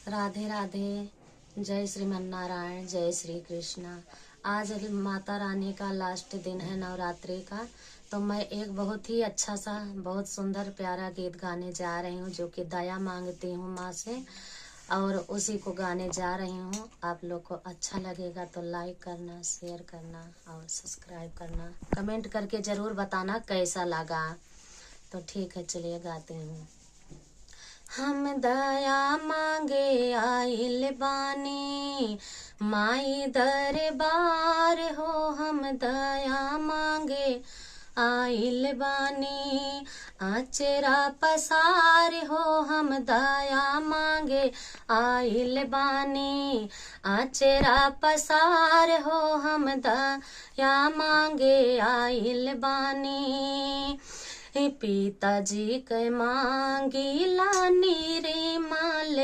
राधे राधे। जय श्रीमन नारायण, जय श्री कृष्णा। आज माता रानी का लास्ट दिन है नवरात्रि का, तो मैं एक बहुत ही अच्छा सा, बहुत सुंदर प्यारा गीत गाने जा रही हूँ, जो कि दया मांगती हूँ माँ से, और उसी को गाने जा रही हूँ। आप लोग को अच्छा लगेगा तो लाइक करना, शेयर करना और सब्सक्राइब करना। कमेंट करके ज़रूर बताना कैसा लगा। तो ठीक है, चलिए गाती हूँ। हम दया मांगे आइल बानी माई दरबार हो, हम दया मांगे आइल बानी आचरा पसार हो, हम दया मांगे आइल बानी आचरा पसार हो, हम दया मांगे आइल बानी। पिताजी के मांगी लानी रे माले।